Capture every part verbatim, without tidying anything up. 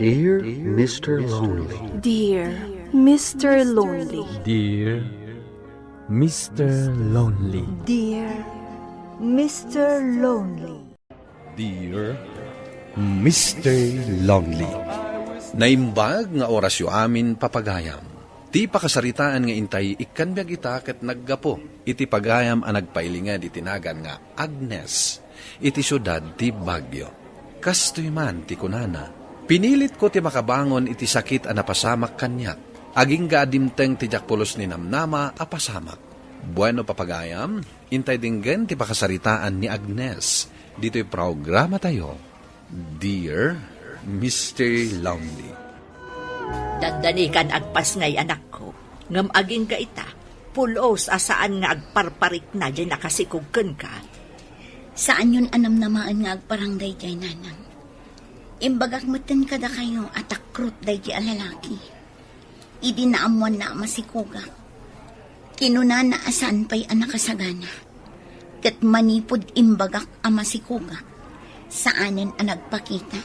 Dear Mister Lonely. Dear Mister Lonely. Dear Mister Lonely. Dear Mister Lonely. Dear Mister Lonely. Naimbag nga orasyo amin, papagayam. Ti pakasaritaan nga intay ikkanbiag ita ket naggapu iti pagayam a nagpailinged iti nagan nga Agnes iti siudad ti Baguio. Kastoy man ti kunana, "Pinilitko ti makabangon iti sakit a napasamak kaniak, agingga a dimteng ti diak pulos ninamnama a pasamak." Bueno, papagayam, intay denggen ti pakasaritaan ni Agnes ditoy programatayo, Dear Mister Lonely. Dandani kan agpasngay, anakko, ngem agingga ita, pulos a saan nga agparparikna diay nakasikog kenka. Saanyon a namnamaen nga agparang daydiay, nanang. Imbagak metten kadakayo a takrot daydiay a lalaki. Idi naammoanna a masikogak, kinunana a saan pay a nakasagana. Ket manipud imbagak a masikogak, saanen a nagpakita,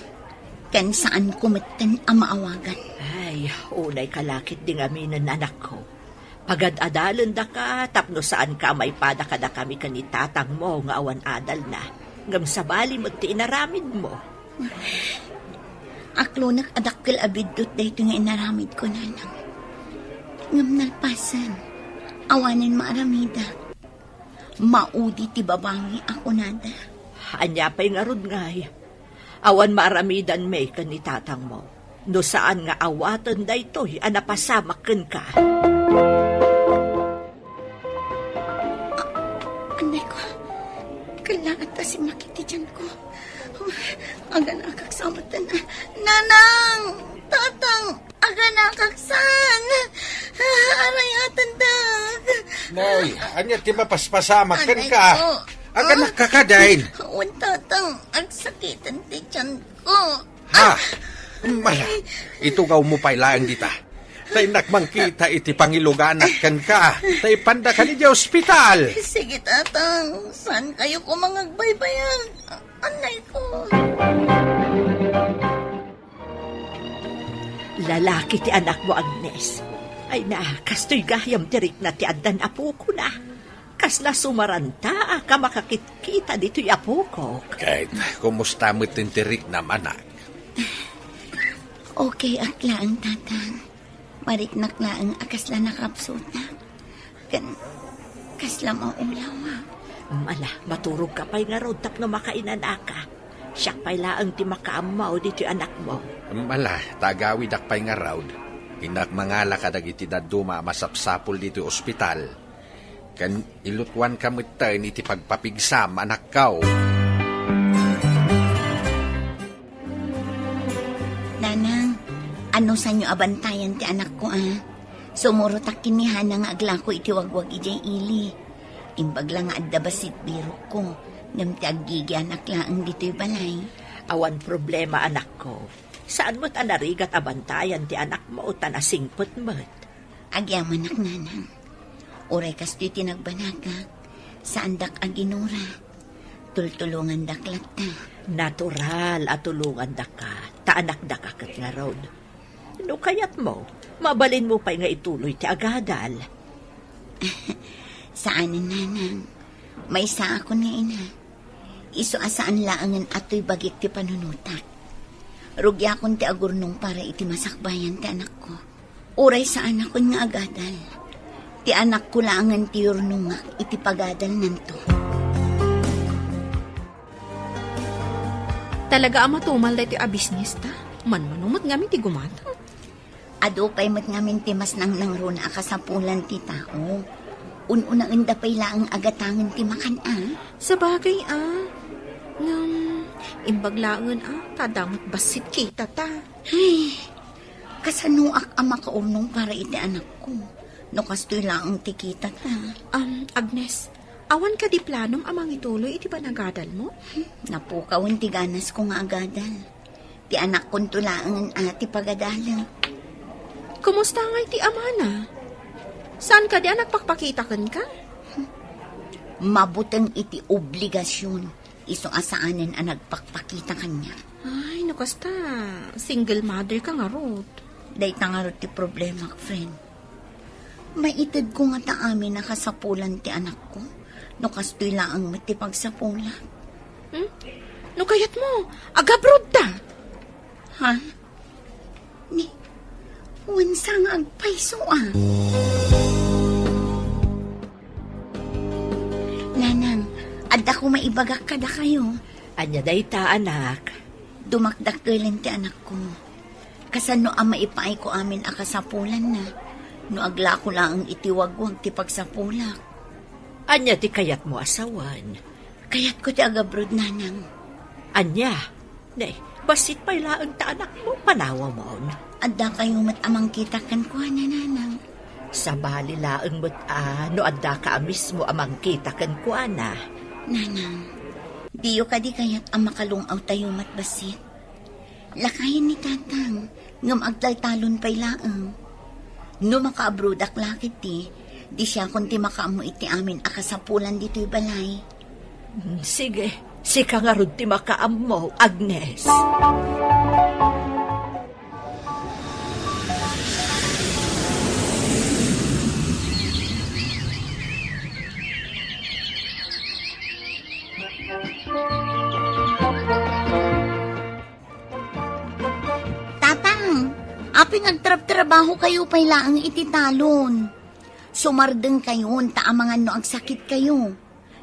ken saanko metten a maawagan. Ay, unay ka la ketdi ngaminen, anakko. Pagad-adalendaka tapno saanka a maipada kadakami ken ni tatangmo nga awan adalna, ngem sabali met ti inaramidmo. Aklonek a dakkel a biddut daytoy nga inaramidko, nanang. Ngem nalpasen, awanen maaramidak. Maudi ti babawi a kunada. Ania pay ngarud ngay? Awan maaramidanmi ken ni tatangmo no saan nga awaten daytoy a napasamak kenka. Anay ko, kallaat a simmakit ti tiyanko. Aganakak sa metten. Nanang! Tatang! Aganakak saan! Arayatendak! Nay, ania ti mapaspasamak kenka? Anay ko. Aganak ka kadain? Wen, Tatang, agsakiten ti tiyanko. Ha? Mala, itugawmo pay laeng dita. Ta innak mangkita iti pangiluganak kenka. Ta ipandaka idiay ospital. Sige, Tatang. Saankayo koma nga agbaybayag? Anay ko. Lalaki ti anakmo, Agnes. Ay na, kastoy gayam ti rikna ti addan apokona. Kasla sumarantaak a makakitkita ditoy apokok. Ket kumusta met ti riknam, anak? Okay ak laeng, Tatang. Mariknak laeng a kasla nakapsutak. Ken kasla maulawak. Ala, maturogka pay ngarud tapno makainanaka. Siak pay laeng ti makaammo ditoy anakmo. Ala, ta agawidak pay ngarud. Innak mangala kadagiti dadduma a masapsapul ditoy ospital. Ken ilutuanka metten iti pagpapigsam, anakko. Nanang, anusanyo a bantayan ti anakko, a? Sumurotak ken ni Hana nga aglako iti wagwag idiay ili. Imbag la nga adda bassit birokko, ngem ti aggigianak laeng ditoy balay. Awan problema, anakko. Saan met a narigat a bantayan ti anakmo ta nasingpet met. Agyamanak, Nanang. Uray kastoy ti nagbanagak, saandak a ginura. Tultulongandak latta. Natural a tulongandaka, ta anakdaka ket ngarud. No kayatmo, mabalinmo pay nga ituloy ti agadal. Saanen, Nanang. Maysaakon nga ina. Isu a saan laengen a toy bagik ti panunotak. Rugiakon ti agurnong para iti masakbayan ti anakko. Uray saanakon nga agadal. Ti anakko laengen ti yurnongak iti pagadalnanto. Talaga a matumal daytoy a bisnis ta. Manmano met ngamin ti gumatang. Adu pay met ngamin ti mas nangnangruna a kasapulan ti tao. Un-unaenda pay laeng a gatangen ti makan, a? Sabagay, a. Ngem, imbag laengen, a, ta adda met bassit kita ta. Ay, kasanoak a makaurnong para iti anakko? No kastoy laeng ti kita ta. Um, Agnes, awan kadi planom a mangituloy iti panagadalmo? Hmm, napukawen ti ganasko nga agadal. Ti anakkonto laengen a ti pagadalek. Kumusta ngay ti amana? Saan kadi a nagpakpakita kenka? Mabuteng iti obligasion, isu a saanen a nagpakpakita kaniak. Ay, no Kasta, single mother ka ngarud. Dayta ngarud ti problema, friend. Maitedko ngata amin a kasapulan ti anakko no kastoy laeng met ti pagsapulak. Hmm? No kayatmo, agabroad ta. Ha? Ni, wen sa nga agpayso a. Nanang, adda ko maibagak kadakayo. Ania dayta, anak? Dumakdakkelen ti anakko. Kasano a maipaayko amin a kasapulanna no aglako laeng iti wagwag ti pagsapulak? Ania ti kayatmo a sawen? Kayatko ti agabroad, Nanang. Ania? Ne, bassit pay laeng ta anakmo, panawamon. Adda kayo met a mangkita kenkuana, Nanang. Sabali laeng met a no adda ka a mismo a mangkita kenkuana. Nanang, diyo kadi kayat a makalung-aw tayo met bassit? Lakayen ni Tatang, ngem agtaltalon pay laeng. No makaabroadak la ketdi, di siakon ti makaammo iti amin a kasapulan ditoy balay. Mm, sige, sika ngarud ti makaammo, Agnes. Tatang, apay nga agtrabtrabaho kayo pay laeng iti talon? Sumardeng kayon ta amangan no agsakit kayo.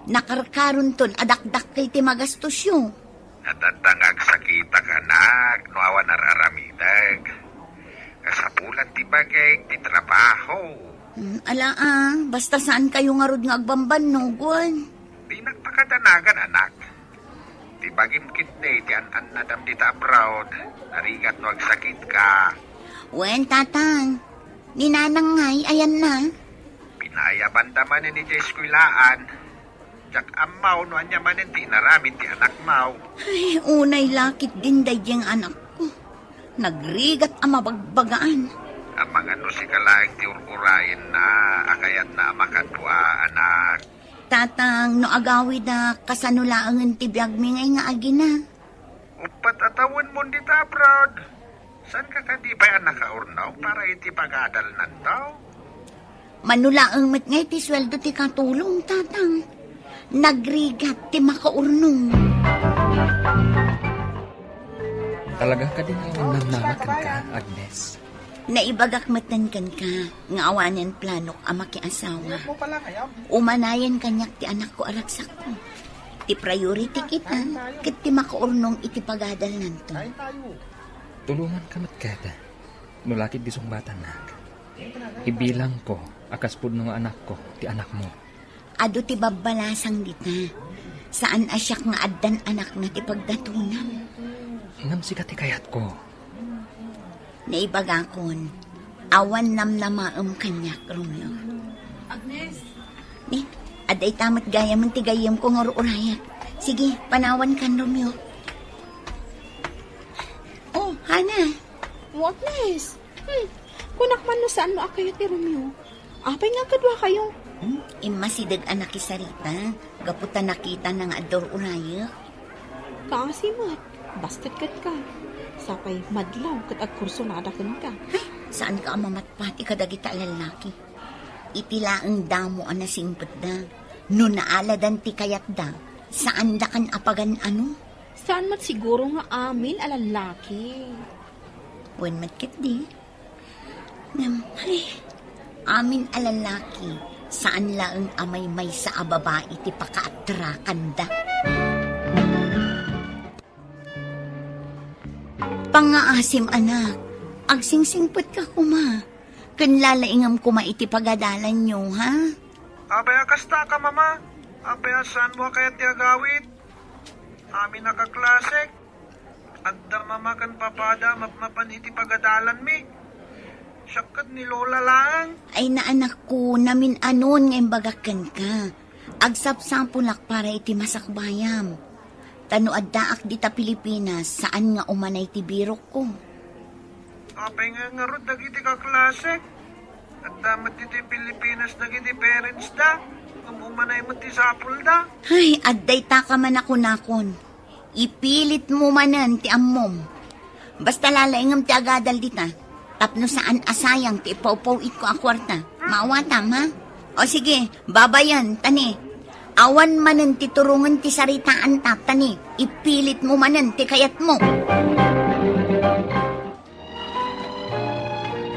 Nakarkaronton a dakdakkel ti magastosyo. Adda nga agsakitak, anak, no awan ar-aramidek. Kasapulan ti bagik ti trabaho. Hmm, ala, ah, basta saan kayo ngarud nga agbambannog, wen? Dinak pakadanagan, anak. Ti bagim ketdi ti an-annadam dita abroad, narigat no agsakit ka. Wen, Tatang. Ni Nanang ngay, ayanna? Pinaayabanda manen iti eskuelaan. Diak ammo no ania manen ti inaramid ti anakmo. Ay, unay la ketdin daydiay nga anakko. Nagrigat a mabagbagaan. Amangan no sika laeng ti ur-urayenna a kayatna a makadua, anak. Tatang, no agawidak, kasano laengen ti biagmi ngay nga agina? Uppat a tawenmon dita abroad. Saanka kadi pay a nakaurnong para iti pagadalnanto? Mano laeng met ngay ti sueldo ti katulong, Tatang. Nagrigat ti makaurnong. Talaga kadi nga awan namnama kenka, Agnes? Naibagak metten kenka nga awanen planok a makiasawa. Umanayen kaniak ti anakko a ragsakko. Ti priority kita ket ti makaurnong iti pagadalnanto. Tulonganka met ket, no la ketdi sungbatannak. Ibilangko a kas pudno nga anakko ti anakmo. Adu ti babbalasang dita. Saan a siak nga addan anakna ti pagdatonam. Ngem sika ti kayatko. Naibagakon, awan namnamaem kaniak, Romeo. Agnes! Ni, adda ita met gayamen ti gayyemko nga ur-urayak. Sige, panawankan, Romeo. Oh, Hana! Oh, Agnes! Hmm, kunak man no saan no a kayo ti Romeo. Apay nga kaduakayo? Hmm, immasideg a nakisarita, gapu ta nakitana nga adda ur-urayek. Kaasi met, basket ket ka. Sapay madlaw ket agkursunada kenka. Ay, saanka a mamatpati kadagita a lallaki. Iti laeng damo a nasingpetda. No naaladan ti kayatda, saandakan a pagan-ano. Saan met siguro nga amin a lallaki? Wen met ketdi. Ngem, ay, amin a lalaki, saan laeng a maymaysa a babai ti pakaatrakanda. Pangngaasim, anak, agsingsingpetka koma, ken lalaingem koma iti pagadalanyo, ha? Apay a kasta ka, Mama? Apay a saanmo a kayat ti agawid? Amin a kaklasek. Adda mama ken papada a mapmapan iti pagadalanmi. Siak ket ni Lola laeng. Ay, naanakko, namin-anon nga imbagak kenka. Agsapsapulak para iti masakbayam. Ta no addaak dita Pilipinas, saan nga umanay ti birokko. Apay nga ngarud dagiti kaklasek? Adda met iti Pilipinas dagiti parents da, ngem umanay met ti sapulda. Ay, adda itaka man a kunakon. Ipilitmo manen ti ammom. Basta lalaingem ti agadal dita. Tapno saan a sayang ti ipawpaw-itko a kuarta. Maawatam, ha? O sige, babayan, tani. Awan manen ti turongen ti saritaanta, tani. Ipilitmo manen ti kayatmo.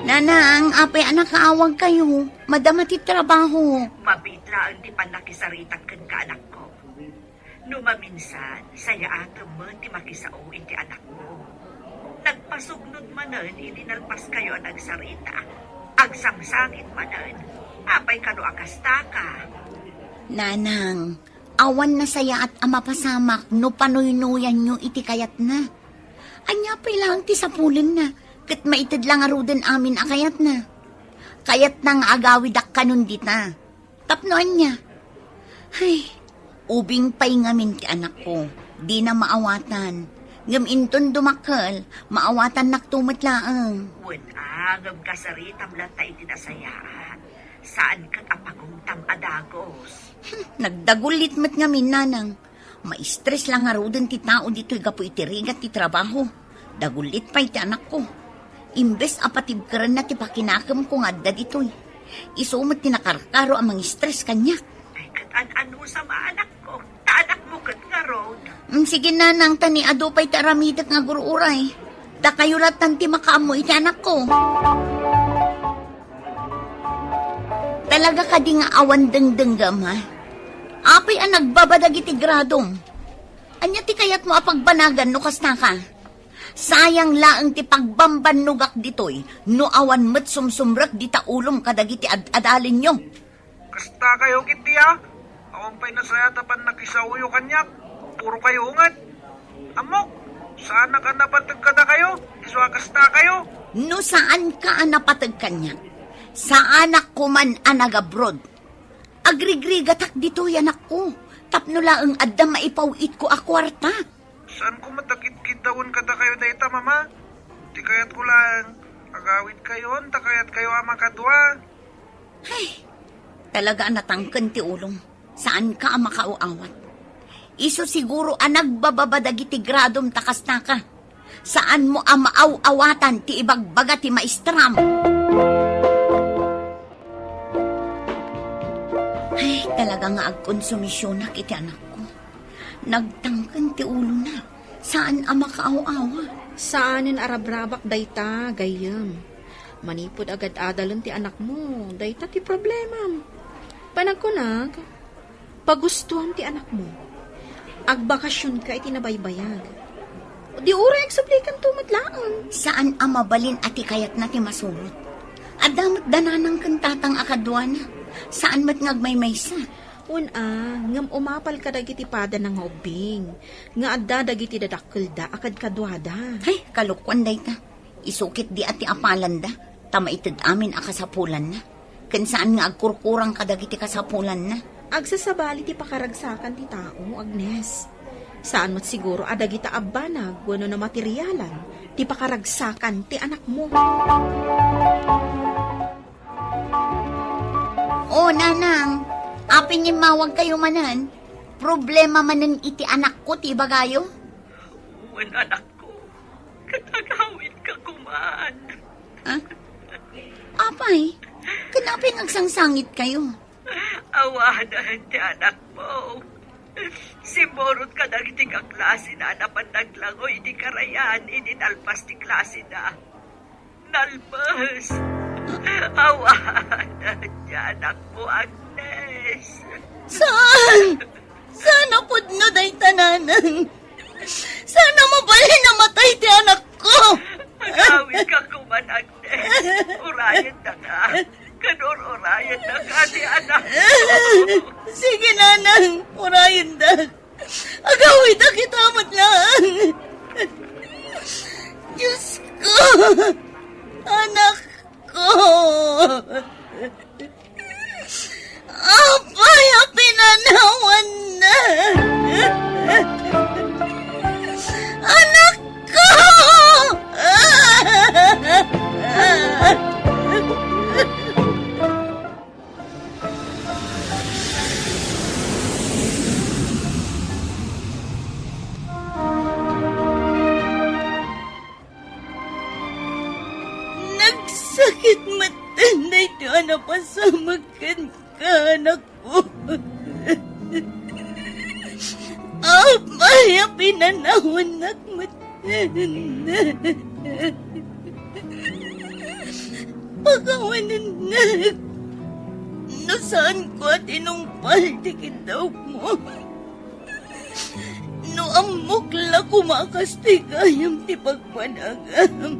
Nanang, apay a nakaawagkayo? Madama ti trabaho. Mabiit laeng ti pannakisaritak kenka, anakko. No maminsan, sayaatem met ti makisao iti anakmo. Nagpasugnod manen idi nalpaskayo a nagsarita. Agsangsangit manen. Apay kano a kastaka? Nanang, awan nasayaat a mapasamak no panuynoyanyo iti kayatna. Ania pay laeng ti sapulenna, ket maited la ngaruden amin a kayatna. Kayatna nga agawidak kanon dita. Tapno ania? Ay, ubing pay ngamin ti anakko. Dina maawatan. Ngem inton dumakkel, maawatannakto met laeng. Wen a, ngem kasaritam latta iti nasayaat. Saan ket a pagungtam a dagos. Hmm, nagdagullit met ngamin, nanang. Maistres la ngaruden ti tao ditoy gapu iti rigat ti trabaho. Dagullit pay ti anakko. Imbes a patibkerenna ti pakinakemko nga adda ditoy, isu met ti nakarkaro a mangistres kaniak. Ay, ket an-anusam a anakko, ta anakmo ket ngarud. Mm, sige, nanang, ta ni adu pay ti aramidek nga agur-uray. Dakayo lattan ti makaammo iti anakko. Talaga kadi nga awan dengdenggem, ha? Apay a nagbaba dagiti gradom? Ania ti kayatmo a pagbanagan no kastaka? Sayang laeng ti pagbambannogak ditoy no awan met sumsumrek dita ulom kadagiti ad-adalenyo. Kastakayo ketdi a? Awan pay nasayaat a pannakisaoyo kaniak. Puro kayo unget. Ammok, saanak a napateg kadakayo, isu a kastakayo. No saanka a napateg kaniak, saanak koman a nagabroad. Agrigrigatak ditoy, anakko, tapno laeng adda maipaw-itko a kuarta. Saanko met a kitkitaen kadakayo dayta, Mama. Ti kayatko laeng, agawidkayon ta kayatkayo a makadua. Ay, talaga a natangken ti ulom. Saanka a makaaw-awat. Isu siguro a nagbababa dagiti gradom ta kastaka. Saanmo a maaw-awatan ti ibagbaga ti maestram. Ay, talaga nga agkonsumisionak iti anakko. Nagtangken ti ulona. Saan a makaaw-awat. Saanen a rabrabak dayta, gayyem. Manipud agad-adalen ti anakmo, dayta ti problemam. Panagkunak, pagustuam ti anakmo. Agbakasionka iti nabaybayag. Di uray agsublikanto met laeng. Saan a mabalin a ti kayatna ti masurot. Adda met da nanang ken tatang a kaduana. Saan met nga agmaymaysa. Wen a, ngem umapal kadagiti padana nga ubbing, nga adda dagiti dadakkelda a kadkaduada. Hay, kalokuan dayta. Isu ketdi a ti apalanda, ta maited amin a kasapulanna. Ken saan nga agkurkurang kadagiti kasapulanna. Agsasabali ti pakaragsakan ti tao, Agnes. Saan met siguro a dagita a banag wenno namaterialan ti pakaragsakan ti anakmo. O, nanang, apay nga immawagkayo manen? Problema manen iti anakko ti ibagayo? Wen, anakko, ket agawidka koman. Ah? Apay, ken apay nga agsangsangitkayo? Awanen ti anakmo. Simmurot kadagiti kaklasina a napan naglangoy iti karayan idi nalpas ti klasena. Nalpas. Awanen ti anakmo, Agnes. Saan? Saan a pudno dayta, nanang? Saan a mabalin a matay ti anakko? Agawidka koman, Agnes. Urayendaka. Ken ur-urayendaka ti anakko. Sige, nanang. Urayendak. Agawidak ita met laeng. Diyos ko. Anakko. Apay a pinanawanna. Anakko! Nasamak kenka, anakko. Apay a pinanawannak met. Pakawanennak no saanko a tinungpal ti kiddawmo. No ammok la koma a kastoy gayam ti pagpanagam,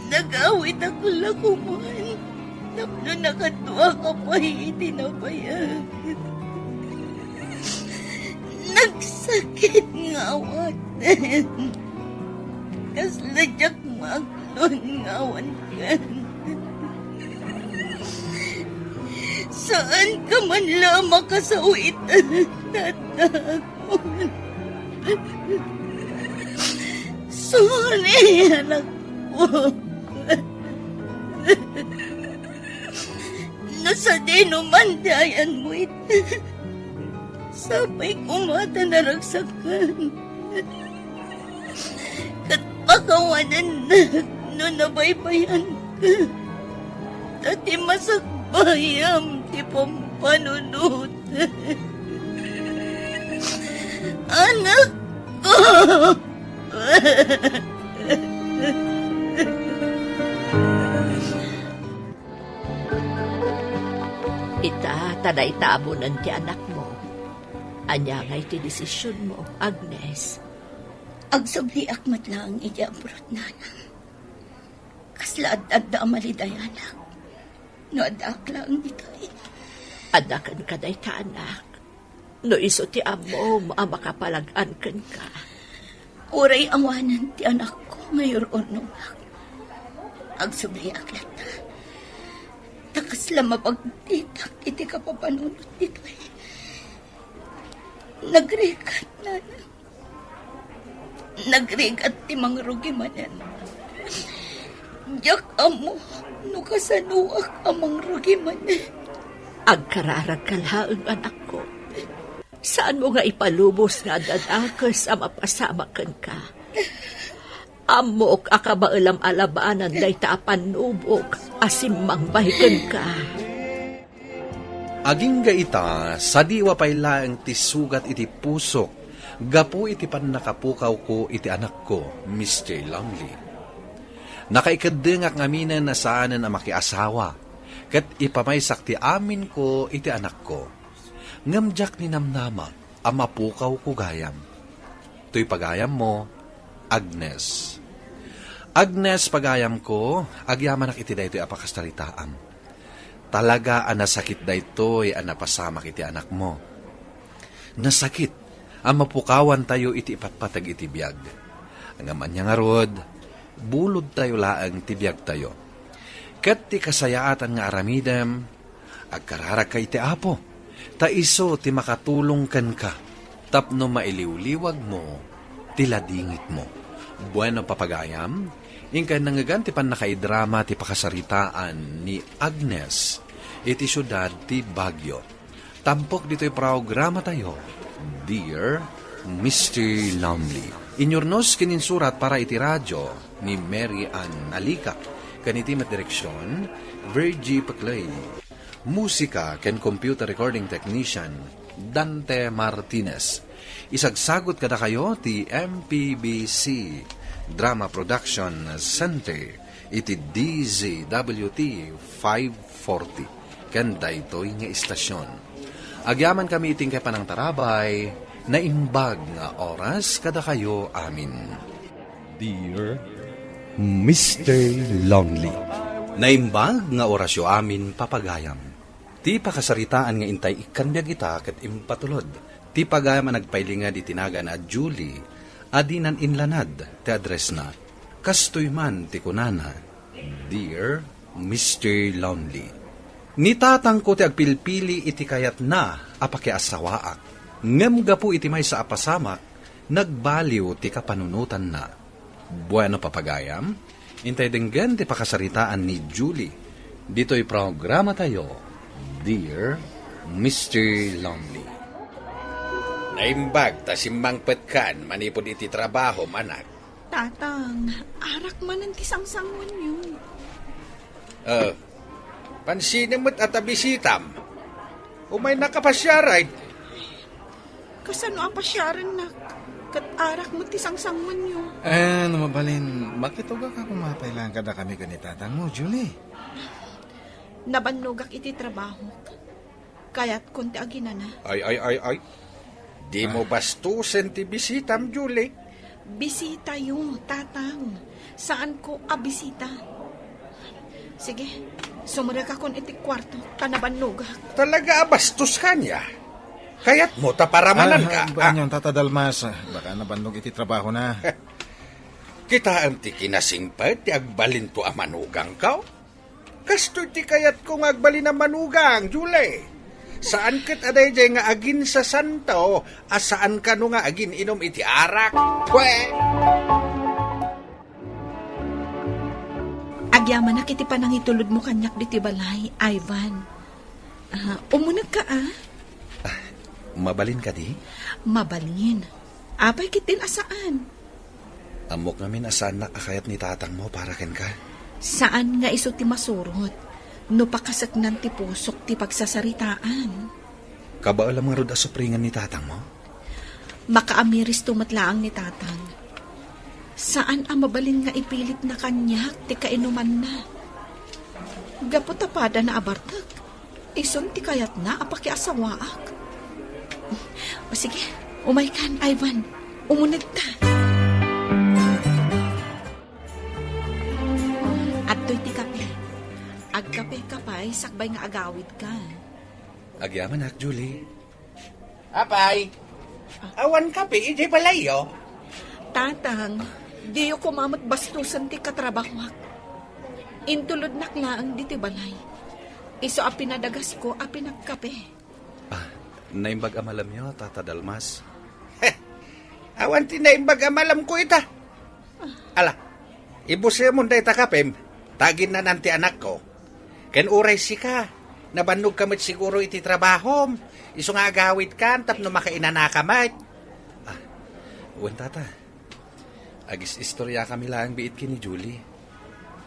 nagawitak la koman tapno nakaduaka pay iti nabayag. Nagsakit nga awaten. Kasla diak maagnon nga awan ken. Saanka man la a makasawit, tatang. Sorry, anakko. No sadino man ti ayanmo ita, sapay koma ta naragsakan. Ket pakawanennak no nabaybayanka, ta ti masakbayam ti pampanunot. Anakko! Ita, ta dayta a bunen ti anakmo. Ania ngay ti desisionmo, Agnes? Agsubliak met laeng iti abroad, nanang. Kasla ad-adda a malidayanak no addaak laeng ditoy. Adda kenka dayta, anak. No isu ti ammom a makapalag-an kenka. Uray awanen ti anakko nga yur-urnomak, agsubliak latta. Ta kasla mapagditak iti kapapanunot ditoy. Nagrigat, nanang. Nagrigat ti mangrugi manen. Diak ammo no kasanoak a mangrugi manen. Agkararagka laeng, anakko. Saanmo nga ipalubos nga adda dakes a mapasamak kenka. Ammok a kabaelam a labanan dayta a pannubok a simmangbay kenka. Agingga ita, sadiwa pay laeng ti sugat iti pusok gapu iti pannakapukawko iti anakko, Mister Lumley. Nakaikeddengak ngaminen a saanen a makiasawa, ket ipamaysak ti aminko iti anakko. Ngem diak ninamnama a mapukawko gayam. Toy pagayammo, Agnes. Agnes, pagayamko, agyamanak iti daytoy a pakasaritaam. Talaga a nasakit daytoy a napasamak iti anakmo. Nasakit a mapukawantayo iti ipatpateg iti biag. Ngem ania ngarud, bulodtayo laeng ti biagtayo. Ket ti kasayaatan nga aramidem, agkararagka iti Apo, ta isu ti makatulong kenka tapno mailiwliwagmo ti ladingitmo. Bueno, papagayam, inkay nangngegan ti pannakaidrama ti pakasaritaan ni Agnes iti siudad ti Baguio. Tampok ditoy programatayo, Dear Mister Lumley. Inyurnos ken insurat para iti radio ni Mary Ann Alica, ken iti met direksion, Virgie Peclay. Musika ken computer recording technician, Dante Martinez. Isagsagut kadakayo ti M P B C Drama Production Center iti D Z W T five forty ken daytoy nga istasion. Agyamankami iti inkay panangtarabay, naimbag nga oras kadakayo amin. Dear Mister Lonely. Naimbag nga orasyo amin, papagayam. Ti pakasaritaan nga intay ikkan biag ita ket impatulod. Ti pagayam a nagpailinged iti nagan a Julie a dinan inlanad ti addressna. Kastoy man ti kunana, Dear Mister Lonely. Ni tatangko ti agpilpili iti kayatna a pakiasawaak. Ngem gapu iti maysa a pasamak, nagbaliw ti kapanunotanna. Bueno, papagayam, intay denggen ti pakasaritaan ni Julie ditoy programatayo, Dear Mister Lonely. Naimbag ta simmangpetkan manipud iti trabahom, anak. Tatang, arak manen ti sangsangonyo. Eh, Pansinem met a ta bisitam. Umaynaka pasiaray. Kasano a pasiarennak? Ket arak met ti sangsanguenyo. Eh, no mabalin, makitugak a kumapay lang kadakami ken ni tatangmo, Julie. Nabannogak iti trabahok. Kayatkon ti aginana. Ay, ay, ay, ay. Dimo bastusen ti bisitam, Julie. Bisitayo, tatang. Saanko a bisita. Sige, sumrekakon iti kuarto, ta nabannogak. Talaga a bastos kaniak. Kayatmo ta paramananka. Ah, ah, tata Dalmas, baka nabannog iti trabahona. Kitaem ti kinasingpet ti agbalinto a manugangko. Kastoy ti kayatko nga agbalin a manugang, Julie. Saan ket a daydiay nga aginsasanto a saan kano nga agin-inum iti arak. Pwe! Agyamanak iti panangitulodmo kaniak ditoy balay, Ivan. Ah, umunegka, ah. Ah, mabalin kadi? Mabalin. Apay ketdin a saan? Ammok ngamin a saannak a kayat ni tatangmo para kenka. Saan nga isu ti masurot no pakaseknan ti pusok ti pagsasaritaan. Kabaelam ngarud a supringen ni tatangmo? Makaamiristo met laeng ni tatang. Saan a mabalin nga ipilitna kaniak ti kainumanna. Gapu ta padana a bartek. Isun ti kayatna a pakiasawaak. O sige, umaykan, Ivan. Umunegta. Adtoy ti kape. Agkapeka pay sakbay nga agawidka. Agyamanak, Julie. Apay, awan kape idiay balayyo? Tatang, diyo koma met bastusen ti katrabahoak. Intulodnak laeng ditoy balay. Isu a pinadagasko a pinagkape. Ah, naimbag a malamyo, Tata Dalmas. Heh, awan ti naimbag a malamko ita. Ala, ibusemon dayta kapem, ta aginnanan ti anakko. Ken uray sika, nabannogka met siguro iti trabahom, isu nga agawidkan tapno makainanaka met. Ah, wen, Tata. Agis-istoriakami laeng biit ken ni Julie.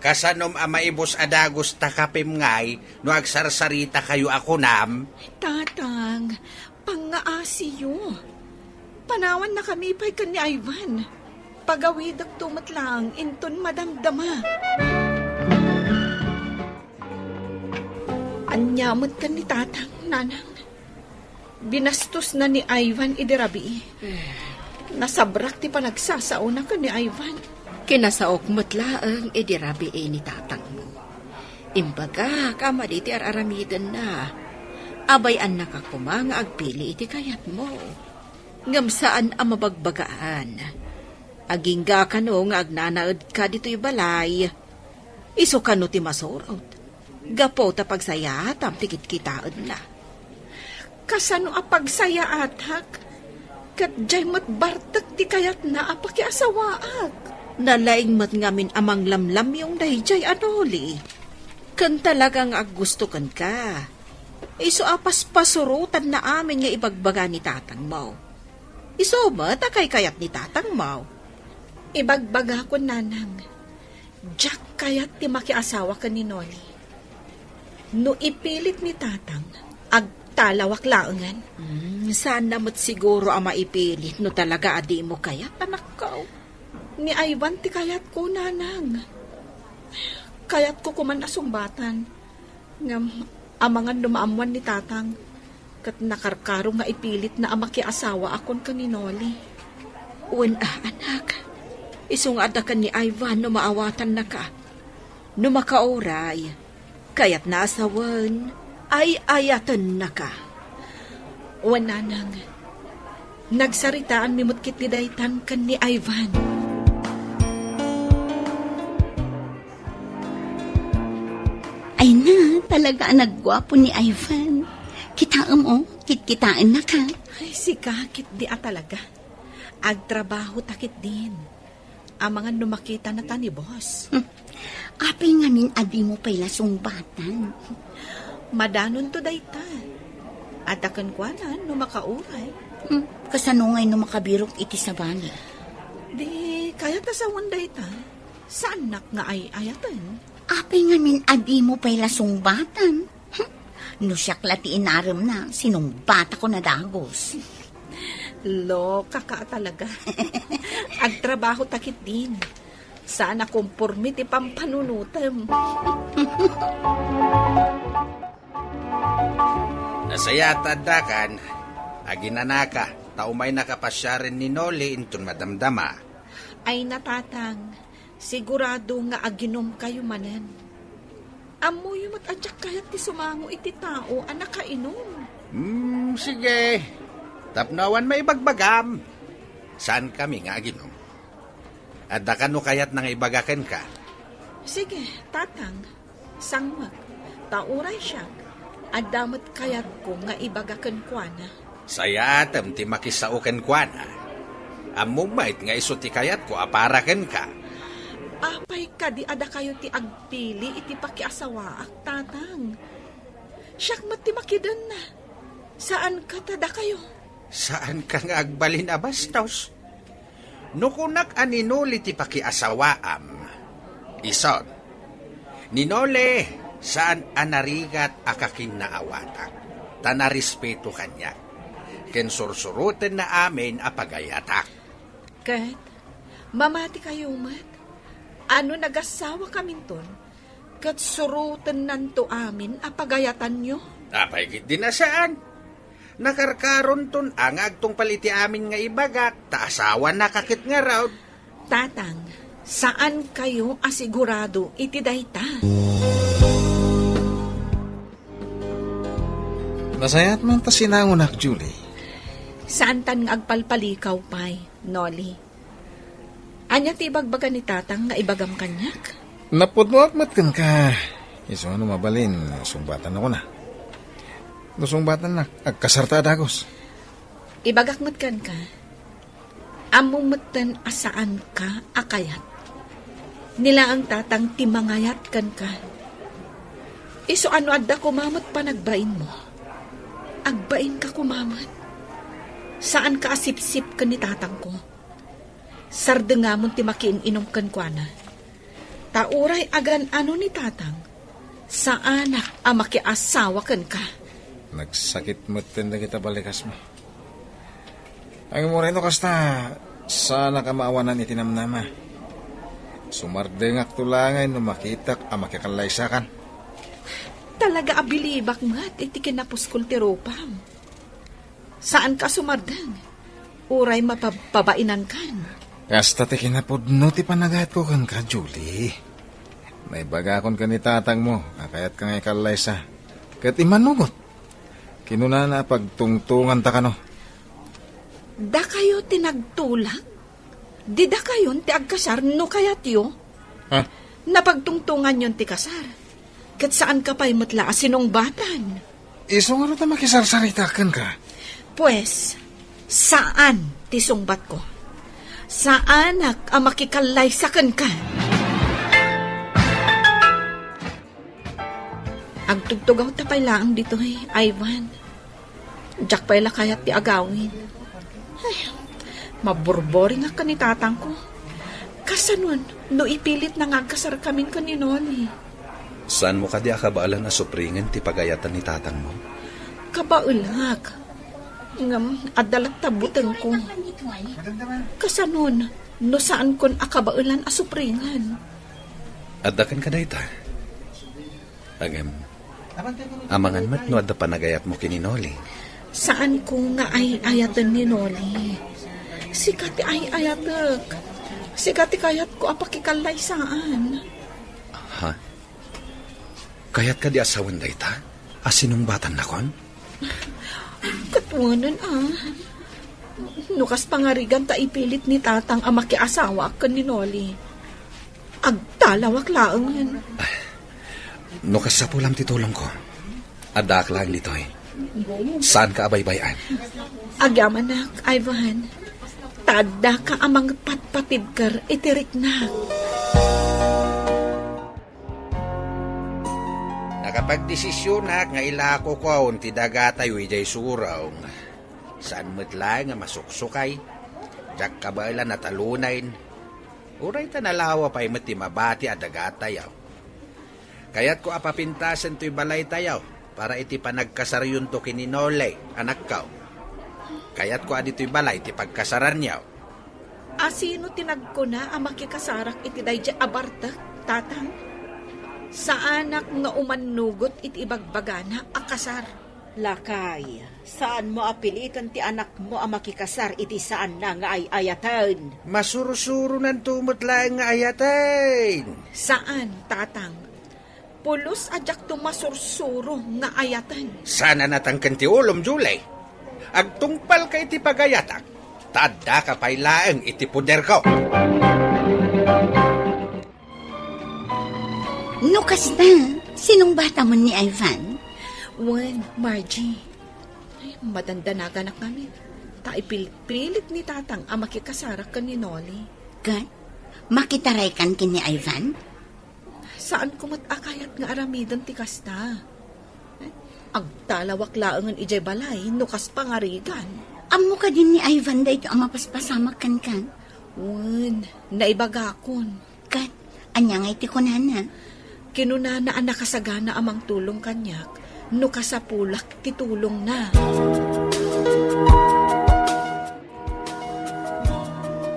Kasanom a maibus a dagus ta kapem ngay no agsarsaritakayo a kunam? Tatang, pangngaasiyo. Panawannakami pay ken ni Ivan. Pagawidekto met laeng inton madamdama. Ania met ken ni Tatang, Nanang? Binastosna ni Ivan idi rabii. Nasabrak ti panagsasaona ken ni Ivan. Kinasaok met laeng idi rabii ni tatangmo. Imbagak a madi ti ar-aramidenna. Abay-annaka koma nga agpili iti kayatmo. Ngem saan a mabagbagaan. Agingga kano nga agnanaedka ditoy balay. Isu kano ti masurot. Gapu ta pagsayaatam ti kitkitaenna. Kasano a pagsayaatak? Ket diay met bartek ti kayatna a pakiasawaak. Nalaing met ngamin a manglamlamyong daydiay a Noli. Ken talaga nga aggusto kenka. Isu a paspasurotanna amin nga ibagbaga ni tatangmo. Isu met a kaykayat ni tatangmo. Ibagbagakon, Nanang. Diak kayat ti makiasawa ken ni Noli. No ipilit ni Tatang, agtalawak laengen. Hmm, saanna met siguro a maipilit no talaga a dimo kayat, anakko. Ni Ivan ti kayatko, Nanang. Kayatko koman a sungbatan. Ngem, amangan no maammoan ni Tatang, ket nakarkaro nga ipilitna a makiasawaakon ken ni Noli. Wen a, anak. Isu nga adda ken ni Ivan no maawatannaka. No makauray, kayatna a sawen, ay-ayatennaka. Wen, Nanang. Nagsaritaanmi met ketdi daytan ken ni Ivan. Ay na, talaga a nagguapo ni Ivan. Kitaem, oh, kitkitaennaka. Ay, sika ketdi a talaga. Agtrabaho ta ketdin. Amangan no makitanata ni boss. Hmm. Apay ngamin a dimo pay la sungbatan? Madanonto dayta. Adda kenkuana no makauray. Hmm. Kasano ngay no makabirok iti sabali? Di, kayat a sawen dayta. Saannak nga ay-ayaten? Apay ngamin a dimo pay la sungbaten? Hm, no siak la ti inaremna, sinungbatakon a dagus. Loka ka talaga. Agtrabaho ta ketdin. Saan a komporme ti pampanunotem. Nasayaat ta addakan, aginanaka, ta umaynaka pasiaren ni Noli inton madamdama. Ay, natatang, sigurado nga aginumkayo manen. Ammoyo met a diak kayat ti sumango iti tao a nakainom. Hmm, sige. Tapno awan maibagbagam, saankami nga aginom. Adda kano kayatna nga ibaga kenka? Sige, tatang. Sangmek. Ta uray siak, adda met kayatko nga ibaga kenkuana. Sayaatem ti makisao kenkuana. Ammom met nga isu ti kayatko a para kenka. Apay kadi a dakayo ti agpili iti pakiasawaak, tatang? Siak met ti makidenna. Saanka ta dakayo? Saanka nga agbalin a bastos? No kunak a ni Noli ti pakiasawaam, ison, ni Noli, saan a narigat a kakinnaawatan, ta narespeto kaniak, ken sursurotenna amin a pagayatak. Ket, mamatikayo met, a no nagassawakaminton, ket surotennanto amin a pagayatanyo. Apay ketdin a saan? Nakarkaronton a nga agtungpal iti amin nga ibagak, ta asawanaka ket ngarud. Tatang, saankayo a sigurado iti dayta. Nasayaat man ta sinangonak, Julie. Saantan nga agpalpalikaw pay, Noli. Ania ti ibagbaga ni tatang nga ibagam kaniak? Napudnoak met kenka. Isu no mabalin, sungbatanakon a. No sungbatannak, agkasarta a dagus. Ibagak met kenka. Ammom metten a saanka a kayat. Ni laeng tatang ti mangayat kenka. Isu a no adda koma met panagbainmo, agbainka koma met. Saanka a sipsip ken ni tatangko. Sardengamon ti makiin-inom kenkuana. Ta uray agan-ano ni tatang, saanak a makiasawa kenka. Nagsakit metten dagita balikasmo. Ngem uray no kasta, saanak a maawanan iti namnama. Sumardengakto laeng no makitak a makikallaysakan. Talaga a bilibak met iti kinapuskol ti rupam. Saanka a sumardeng. Uray mapabpabainankan. Kasta ti kinapudno ti panagayatko kenka, Julie. Naibagakon ken ni tatangmo a kayatka nga ikallaysa. Ket immanugot. Kinunana a pagtungtonganta kano. Dakayo ti nagtulag? Didakayon ti agkasar no kayatyo? Ha? Napagtungtonganyon ti kasar. Ket saanka pay met la a sinungbatan. Isu ngarud a makisarsarita kenka. Pues, saan ti sungbatko. Saanak a makikallaysa kenka. Agtugtugawta pay laeng ditoy, Ivan. Diak pay la kayat ti agawid. Ay, maburboringak ken ni tatangko. Kasanon no ipilitna nga agkasarkamin ken ni Noli? Saanmo kadi a kabaelan a supringen ti pagayatan ni tatangmo? Kabaelak. Ngem adda latta butengko. Kasanon no saankon a kabaelan a supringen? Adda kenka dayta. Ngem, amangan met no adda panagayatmo ken ni Noli. Saanko nga ay-ayaten ni Noli. Sika ti ay-ayatek. Sika ti kayatko a pakikallaysaen. Ha? Kayatka di a sawen dayta a sinungbatannakon? Ket wen a. No kas pangarigan ta ipilit ni tatang a makiasawaak ken ni Noli, agtalawak laengen. No kas sapulam ti tulongko, addaak laeng ditoy. Saanka a baybay-an. Agyamanak, Ivan. Ta addaka a mangpatpatibker iti riknak. Nakapagdesisionak nga ilakokon ti dagatayo idiay Surong. Saan met laeng a masuksukay. Diak kabaelan a talunayen. Uray ta nalawa pay met ti mabati a dagatayo. Kayatko a papintasen toy balaytayo para iti panagkasaryonto ken ni Noli, anakko. Kayatko a ditoy balay ti pagkasaranyo. A sino ti nagkuna a makikasarak iti daydiay a bartek, Tatang? Saanak nga umannugot iti ibagbagana a kasar. Lakay, saanmo a piliten ti anakmo a makikasar iti saanna nga ay-ayaten. Masursuronanto met laeng nga ayaten. Saan, Tatang. Pulos a diakto masursuro nga ayaten. Saan a natangken ti ulom, Julie. Agtungpalka iti pagayatak, ta addaka pay laeng iti poderko. No kasta, sinungbatamon ni Ivan? Wen, Margie. Ay, madandanaganak ngamin. Ta ipil-, pilit ni Tatang a makikasarak ken ni Noli. Ket, makitaraykan ken ni Ivan? Saanko met a kayat nga aramiden ti kasta. Ay, agtalawak laengen idiay balay no kas pangarigan. Ammo kadin ni Ivan daytoy a mapaspasamak kenka? Wen, naibagakon. Ket, ania ngay ti kunana? Kinunana a nakasagana a mangtulong kaniak no kasapulak ti tulongna.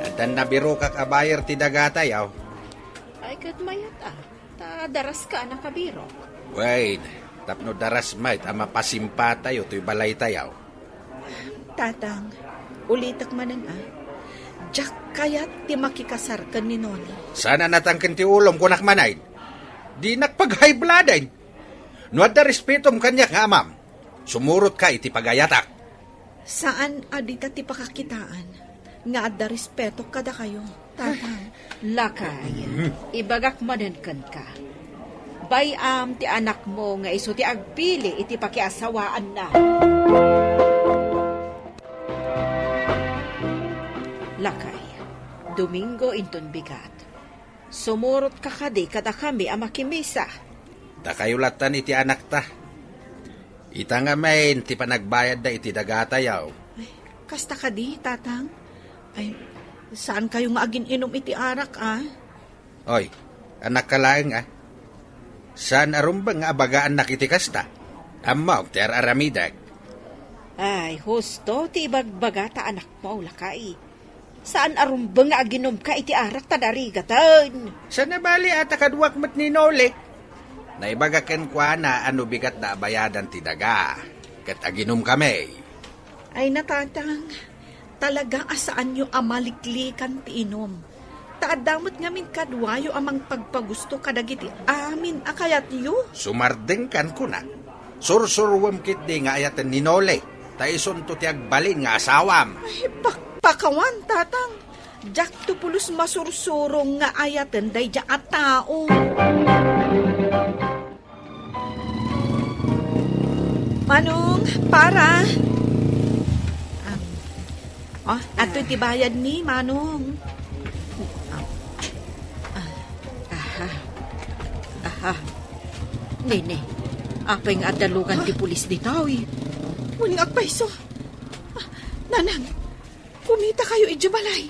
Addan nabirokak a buyer ti dagatayo. Ay, ket mayat a. Ta daraska a nakabirok. Wen, tapno daras met a mapasimpatayo toy balaytayo. Tatang, ulitek manen a. Diak kayat ti makikasar ken ni Noli. Saan a natangken ti ulom, kunak manen. Dinak pag-high-blooden. No adda respetom kaniak nga amam, sumurotka iti pagayatak. Saan a dita ti pakakitaan nga adda respetok kadakayo, Tatang. Lakay, ibagak manen kenka. Bay-am ti anakmo nga isu ti agpili iti pakiasawaanna. Lakay, Domingo inton bigat. Sumurotka kadi kadakami a makimisa? Dakayo lattan iti anakta. Ita ngamin ti panagbayadda iti dagatayo. Ay, kasta kadi, Tatang? Ay, saankayo nga agin-inom iti arak, a? Oy, anakka laeng, a? Saan a rumbeng nga abagaannak iti kasta? Ammok ti ar-aramidek. Ay, husto ti ibagbagata, anakmo, lakay. Saan a rumbeng nga aginumka iti arak ta narigaten. Saan a bali a ta kaduak met ni Noli. Naibaga kenkuana a no bigatda a bayadan ti daga, ket aginumkami. Ay, Tatang, talaga a saanyo a maliklikan ti inum. Ta adda met ngamin kaduayo a mangpagpagusto kadagiti amin a kayatyo. Sumardengkan, kunak. Sursuruem ketdi nga ayaten ni Noli, ta isunto ti agbalin nga asawam. Ay, pakpakawan, Tatang. Diakto pulos masursurong nga ayaten daydiay a tao. Manong, para. Ah, oh, adtoy ti bayad ni Manong. Ah. Ah. Aha. Aha. Nene, apay nga adda lugan ti pulis dita, uy? Wen nga agpayso. Ah, Nanang, kumitakayo idiay balay.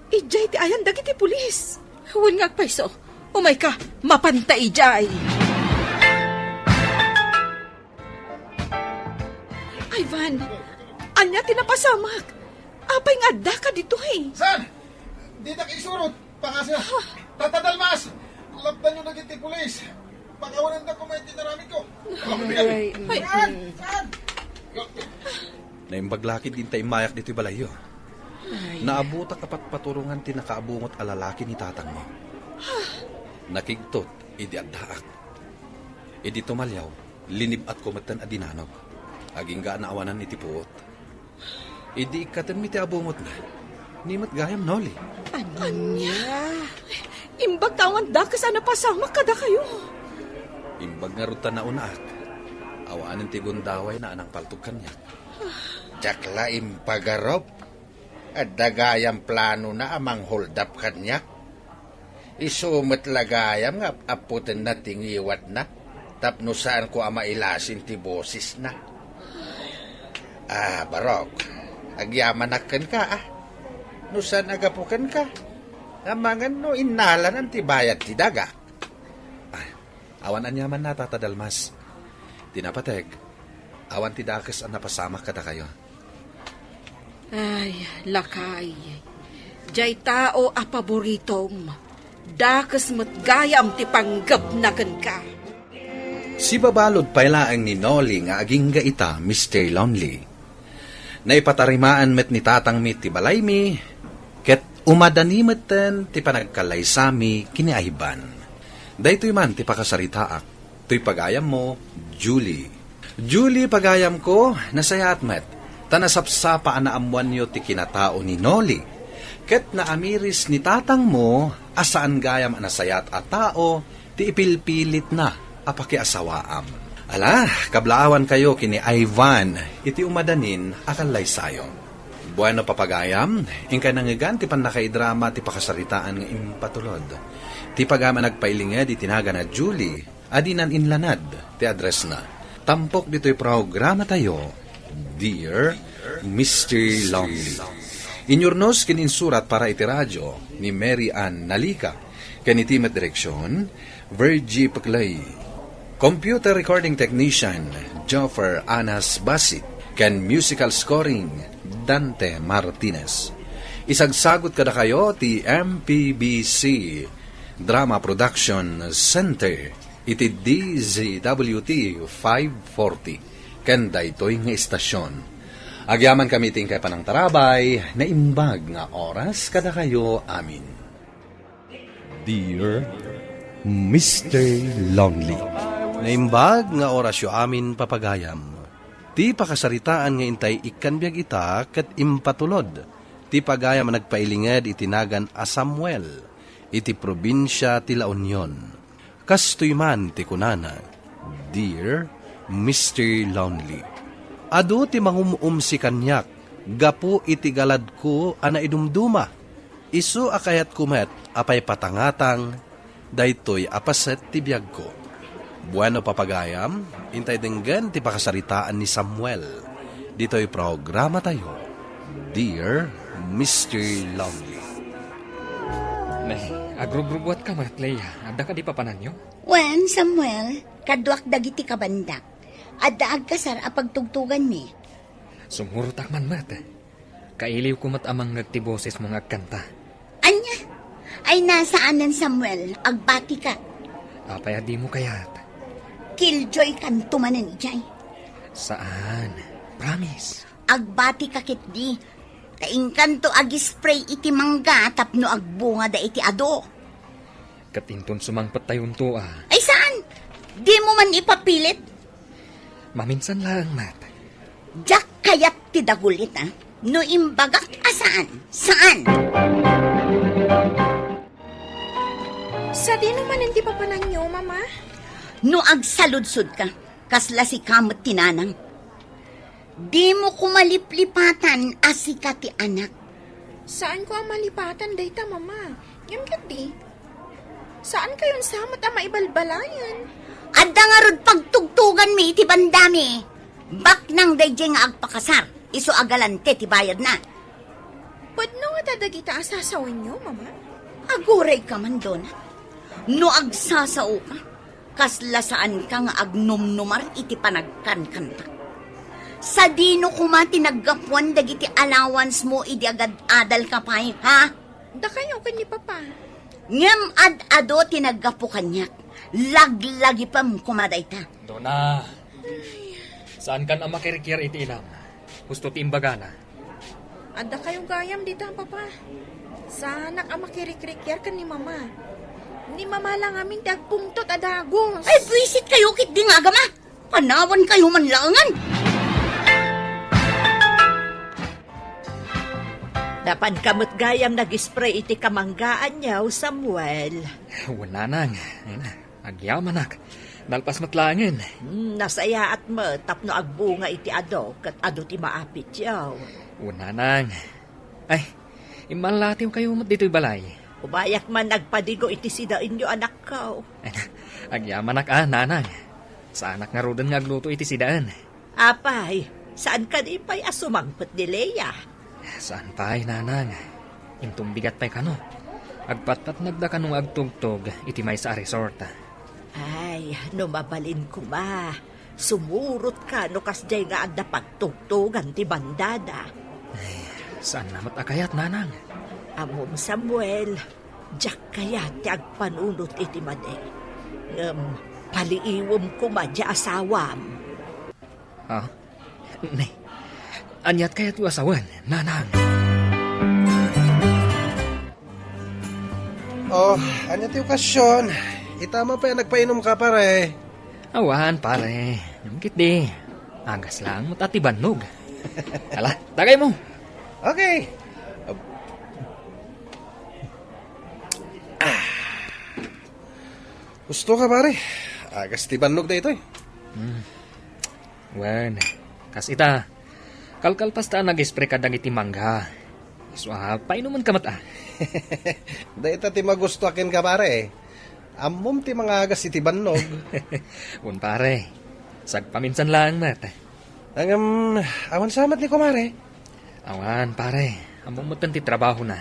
Idiay ti ayan dagiti pulis. Wen nga agpayso. Umayka, mapanta idiay. Ivan, ania ti napasamak? Apay nga addaka ditoy? Saan? Ditak isurot. Pakasyo. Tata Dalmas! Lapdanyo dagiti pulis. Pakawananda koma iti inaramidko. Ay, mm. Saan? Saan? Naimbag la ketdi ta immayak ditoy balayyo. Ay. Naabutak a patpaturongan ti nakaabungot a lalaki ni tatangmo. Nakigtot idi addaak. Idi tumaliaw, linib-atko metten a dinanog. Agingga a naawanan iti puot. Idi ikkatenmi ti abungotna, ni met gayam Noli. Ania? Imbag ta awan dakes a napasamak kadakayo. Imbag ngarud ta naunaak. Awanen ti gundawayna a nangpaltog kaniak. Diak la impagarup. Adda gayam planona a mangholdap kaniak. Isu met la gayam nga ap-apputenna ti ngiwatna tapno saanko a mailasin ti bosesna. Ah, Barok, agyamanak kenka, a. No saan a gapu kenka, amangan no innalanan ti bayad ti daga. Ah, Awan aniamanna, Tata Dalmas. Ti napateg, awan ti dakes a napasamak kadakayo. Ay, lakay, diay tao a paboritom, dakes met gayam ti panggepna kenka. Sibabalud pay laeng ni Nolly nga agingga ita, Mister Lonely. Naipatarimaan met ni tatangmi ti balaymi, ket umadani metten ti panagkallaysami ken ni Ivan. Daytoy man ti pakasaritaak, toy pagayammo, Julie. Julie, pagayamko, nasayaat met, ta nasapsapa a naammoanyo ti kinatao ni Nolly, ket naamiris ni tatangmo a saan gayam a nasayaat a tao ti ipilpilitna a pakiasawaam. Ala, kablaawankayo ken ni Ivan iti umadanin a kallaysayo. Bueno, papagayam, inkay nangngegan ti pannakaidrama ti pakasaritaan nga impatulod. Ti pagayam a nagpailinged iti nagan a Julie, a dinan inlanad ti addressna. Tampok ditoy programatayo, Dear Mister Lonely. Inyurnos ken insurat para iti radio ni Mary Ann Nalica, ken iti met direksion, Virgie Peclay. Computer recording technician, Joffer Anas Basit, ken musical scoring, Dante Martinez. Isagsagut kadakayo ti M P B C Drama Production Center iti D Z W T five forty, ken daytoy nga istasyon. Agyamankami iti inkay panangtarabay, naimbag nga oras kadakayo amin. Dear Mister Lonely. Naimbag nga orasyo amin, papagayam. Ti pakasaritaan nga intay ikkan biag ita ket impatulod ti pagayam a nagpailinged iti nagan a Samuel iti probinsia ti La Union. Kastoy man ti kunana, Dear Mister Lonely, adu ti mangum-umsi kaniak gapu iti galadko a naidumduma. Isu a kayatko met a paipatangatang daytoy a paset ti biagko. Bueno, papagayam, intay denggen ti pakasaritaan ni Samuel ditoy programatayo, Dear Mister Lonely. Nay, agrubrubuatka met, Leia. Adda kadi papananyo? Wen, Samuel, kaduak dagiti kabandak. Adda agkasar a pagtugtuganmi. Sumurotak man met. Kailiwko met a mangngeg ti bosesmo nga agkanta. Ania? Ay, nasaanen, Samuel, agbatika. Apay a dimo kayat? Killjoykanto manen idiay. Saan. Promise. Agbatika ketdi. Ta inkanto agispray iti mangga tapno agbungada iti adu. Ket inton sumangpettayonto a. Ay, saan? Dimo man ipapilit? Maminsan laeng met. Diak kayat ti dagulit, a. No imbagak a saan, saan. Sadino manen ti papananyo, Mama? No agsaludsodka, kasla sika met ti nanang. Dimo koma liplipatan a sika ti anak. Saanko a malipatan dayta, Mama. Ngem ketdi, saankayon sa met a maibalbalayan. Adda ngarud pagtugtuganmi iti bandami. Baknang daydiay nga agpakasar, isu a galante ti bayadna. Pudno ngata dagita a sasawenyo, Mama? Agurayka man, Dona. No agsasaoka, kasla saanka nga agnumnumar iti panagkankantak. Sadino koma ti naggapuan dagiti allowance mo idi agad-adalka pay, ha? Dakayo ken ni Papa. Ngem ad-adu ti naggapu kaniak. Laglagipem koma dayta. Dona, saankan a makirikiar iti inam. Husto ti imbagana. Adda kayo gayam dita, Papa. Saanak a makirikrikiar ken ni Mama. Ni Mama la ngamin ti agpungtot a dagus. Ay, buisit kayo ketdi nga agama. Panawan kayo man laengen. Napanka met gayam nag-spray iti kamanggaan niyo, Samuel. Wen, nanang. Agyamanak. Nalpas met laengen. Hmm, nasayaat met tapno agbunga iti adu ket adu ti maapityo. O, nanang. Ay, immallatiwkayo met ditoy balay. Umayak man nagpadigo iti sidaenyo, anakko. Agyamanak a, nanang. Saanak ngaruden nga agluto iti sidaen. Apay, saan kadi pay a sumangpet ni Lea? Saan pay, nanang. Inton bigat pay kano. Agpatpatnagda kano nga agtugtog iti maysa a resort. Ay, No mabalin koma, sumurotka no kasdiay nga adda pagtugtugan ti bandada. Ay, saan na met a kayat, nanang? Ammom, Samuel, diak kayat ti agpanunot iti madi. Ngem paliiwem koma diay asawam. Ha? Ne. Aniat kayat a sawen, nanang? Oh, ania ti okasion? Ita man pay a nagpainumka, pare. Awan, pare. Ngem ketdi, agas laeng met a ti bannog. Ala, tagaymo. Okay. Ah. Husto ka, pare. Agas ti bannog daytoy. Hmm. Wen, kas ita, kalkalpasta a nag-spray kadagiti mangga. Isu a, painumenka met a. Dayta ti magusto a kenka, pare. Ammom ti mangagas iti bannog. Wen, pare. Sagpaminsan laeng met. Ngem, awan sa met ni kumare? Awan, pare. Ammom met ti trabahona.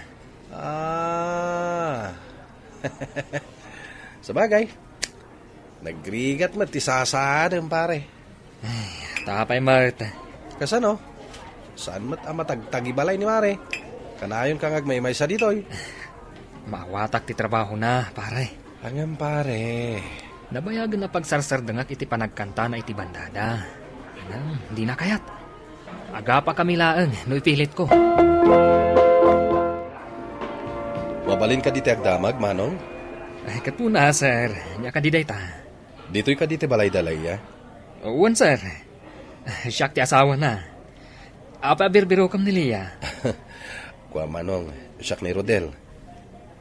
Ah. Sabagay, nagrigat met ti sasaadem, pare. Ay, ta apay met? Kasano? Saan met a matagtagi balay ni mare? Kanayonka nga agmaymaysa ditoy. Maawatak ti trabahona, pare. Ngem, pare. Nabayagen a pagsarsardengak iti panagkantana iti bandada. Ngem, dina kayat. Agapakami laeng no ipilitko. Mabalin kadi ti agdamag, Manong? Ay, ket kuna, sir. Ania kadi dayta? Ditoy kadi ti balay da Leia? Wen, sir. Siak ti asawana. Apay a birbirokem ni Leia? Kua, Manong, siak ni Rodel,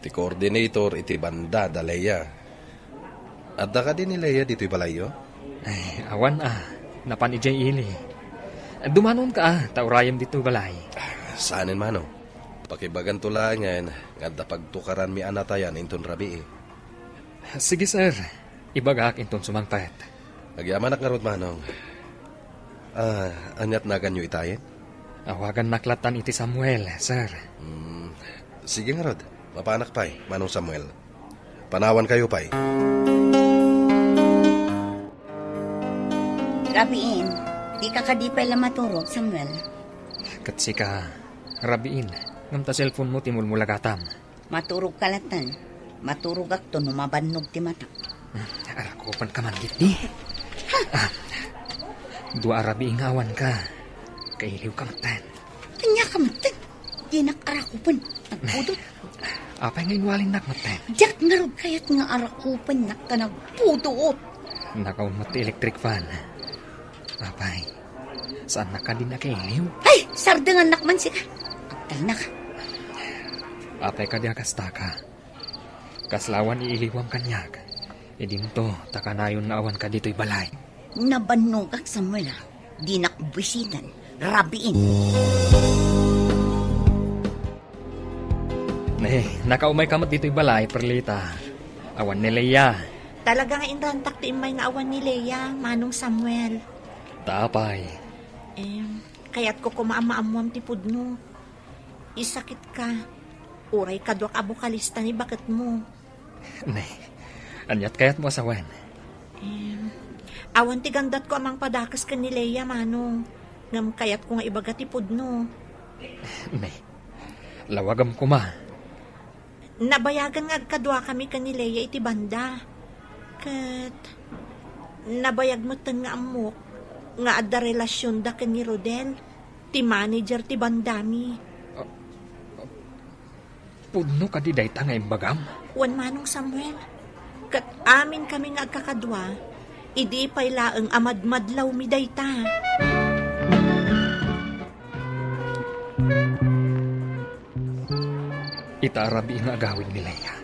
ti coordinator iti banda da Leia. Adda kadi ni Leia ditoy balayyo? Ay, awan a. Napan idiay ili. Dumanonka a, ta urayem ditoy balay. Saanen, Manong. Pakibaganto laengen nga adda pagtukaranmi a natayan inton rabii. Sige, sir. Ibagak inton sumangpet. Agyamanak ngarud, Manong. Ah, aniat naganyo itayen? Awagannak lattan iti Samuel, sir. Hmm, sige ngarud. Mapanak pay, Manong Samuel. Panawankayo pay. Rabiin, dika kadi pay la maturog, Samuel? Ket sika, rabiin, ngem ta cellphone mo ti mulmulagatam. Maturogka lattan. Maturogakto no mabannog ti matak. Arakupenka man ketdi. Ah, dua a rabii nga awanka. Kailiwka metten. Ania ka metten? Dinak arakupen. Nagpudot. Apay nga inwalinnak metten? Diak ngarud kayat nga arakupennak ta nagpudot. Nakaon met ti electric fan. Apay, saannak kadi a kailiw? Ay, sardengannak man sika. Agtalnak. Apay kadi a kastaka? Kasla awan iiliwam kaniak. Idinto, ta kanayon nga awanka ditoy balay. Nabannogak, Samuel, a. Dinak buisiten. Rabiin. Ne, nakaumayka met ditoy balay, Perlita. Awan ni Leia. Talaga nga inrantak ti immay nga awan ni Leia, Manong Samuel. Ta apay? Em, kayatko koma a maammoam ti pudno. Isakitka. Uray kaduak a bokalista ni baketmo. Ne, aniat kayatmo a sawen? Em, awan ti gandatko a mangpadakes ken ni Leia, Manong. Ngem kayatko nga ibaga ti pudno. Ne, lawagem koma. Nabayagen nga agkaduakami ken ni Leia iti banda. Ket nabayag metten nga ammok nga adda relasionda ken ni Rodel, ti manager ti bandami. Ah, ah, pudno kadi dayta nga imbagam? Wen, Manong Samuel. Ket aminkami nga agkakadua, idi pay laeng a madmadlawmi dayta. Ita a rabii nga agawid ni Leia.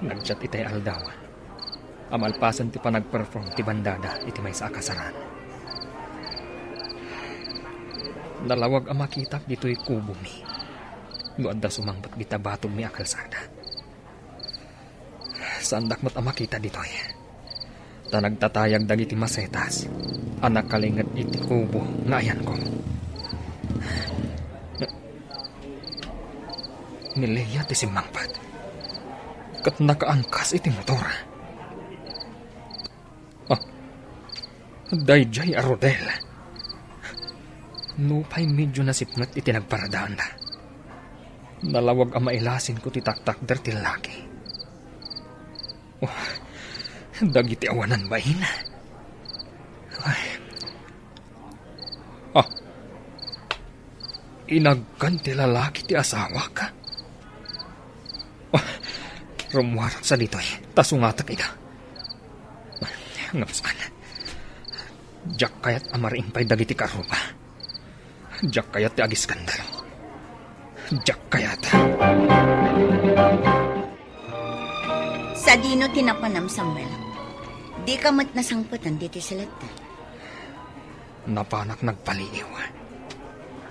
Nag-chat itay aldaw a malpasen ti panag-perform ti bandada iti maysa a kasaran. Nalawag a makitak ditoy kubomi no adda sumangpet dita batogmi a kalsada. Saandak met a makita ditoy. Ta nagtatayag dagiti masetas a nakalinget iti kubo nga ayanko. Ni Leia ti simmangpet. Ket nakaangkas iti motor. Daydiay a Rodel. Nupay medyo nasipnget iti nagparadaanda, nalawag a mailasinko ti taktakder ti laki. Oh, dagiti awanan bain. Ay. Ah. Inagkan ti lalaki ti asawak. Oh, rummuarak sa ditoy, ta sungatak ida. Ngem saan. Diak kayat a mariimpay dagiti karruba. Diak kayat ti agiskandalo. Diak kayat. Sadino ti napanam, Samuel? Dika met nasangpetan ditoy saledtan. Napanak nagpaliiw.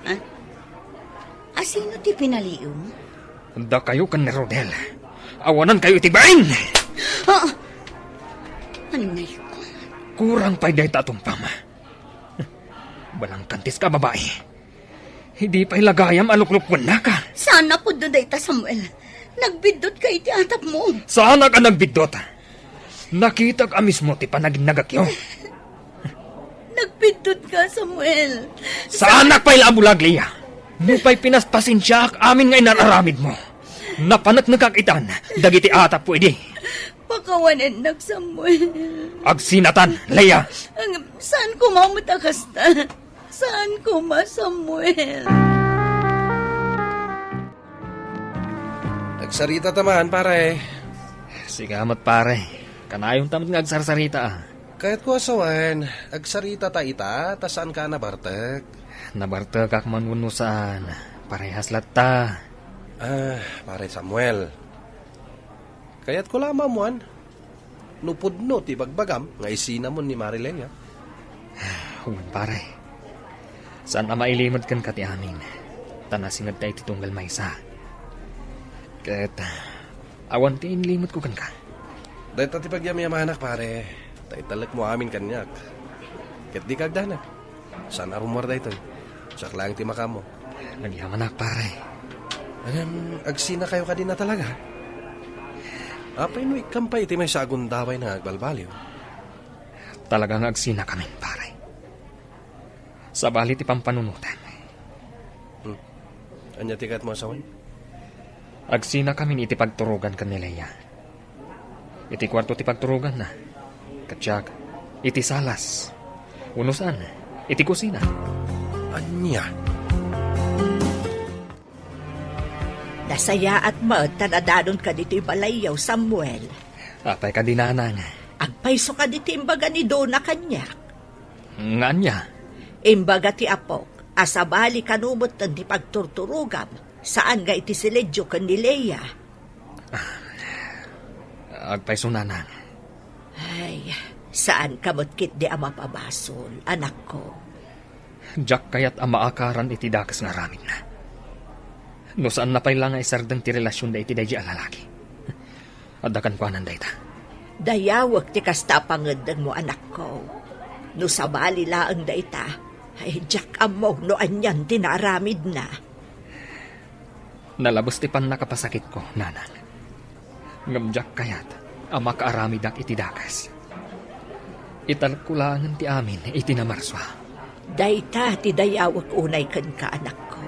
Ah? Asino ti pinaliiw? Dakayo ken ni Rodel. Awanankayo iti bain! Ah! Anay ko. Kurang pay dayta a tumpam. Balangkantis ka, babai. Idi pay lagayam a luklukwennak. Saan a pudno dayta, Samuel. Nagbiddotka iti atapmo. Saanak a nagbiddot. Nakitak a mismo ti panaginnagakyo. Nagbiddotka, Samuel. Saanak pay la a bulag, Leia. Nupay pinaspasensiaak amin nga inar-aramidmo, napaneknekak itan dagiti atapko idi. Pakawanennak, Samuel. Agsinatan, Leia. Ang, saan koma met a kasta? Saan koma, Samuel? Agsaritata man, pare. Sika met, pare. Kanayonta met nga agsarsarita, a. Kayatko a sawen, agsaritata ita, ta saanka a nabartek. Nabartekak man wenno saan, parehas latta. Ah, pare Samuel. Kayatko la a maammuan no pudno ti ibagbagam nga isinamon ni Mari Leia. Wen, pare. Saan a mailimed kenka ti amin, ta nasingedta iti tunggal maysa. Ket awan ti inlimetko kenka. Dayta ti pagyamyamanak, pare, ta italekmo amin kaniak. Ket dika agdanag. Saan a rummuar daytoy. Siak laeng ti makaammo. Nagyamanak, pare. Ngem, agsinakayo kadi a talaga? Apay no ikkam pay iti maysa a gundaway nga agbalbaliw? Talaga nga agsinakamin, pare. Sabali ti pampanunotem. Hmm. Ania ti kayatmo a sawen? Agsinakamin iti pagturogan ken ni Leia. Iti kuarto ti pagturoganna. Ket siak, iti salas. Wenno saan, iti kusina. Ania? Nasayaat met ta nadanonka ditoy balayyo, Samuel. Apay kadi, nanang? Agpayso kadi ti imbaga ni Dona kaniak. Nga ania? Imbaga ti apok a sabali kano metten ti pagturturogam, saan nga iti siledyo ken ni Leia. Agpayso, nanang. Ay, saanka met ketdi a mapabasol, anakko. Diak kayat a maakaran iti dakes nga aramidna. No saanna pay la nga isardeng ti relasionda iti daydi a lalaki. Adda kenkuanan dayta. Dayawek ti kasta a pangeddengmo, anakko. No sabali laeng dayta, ay, diak ammo no anian ti naaramidna. Nalabes ti pannakapasakitko, nanang. Ngem diak kayat a makaaramidak iti dakes. Italekko laengen ti amin iti namarsua. Dayta ti dayawek unay kenka, anakko.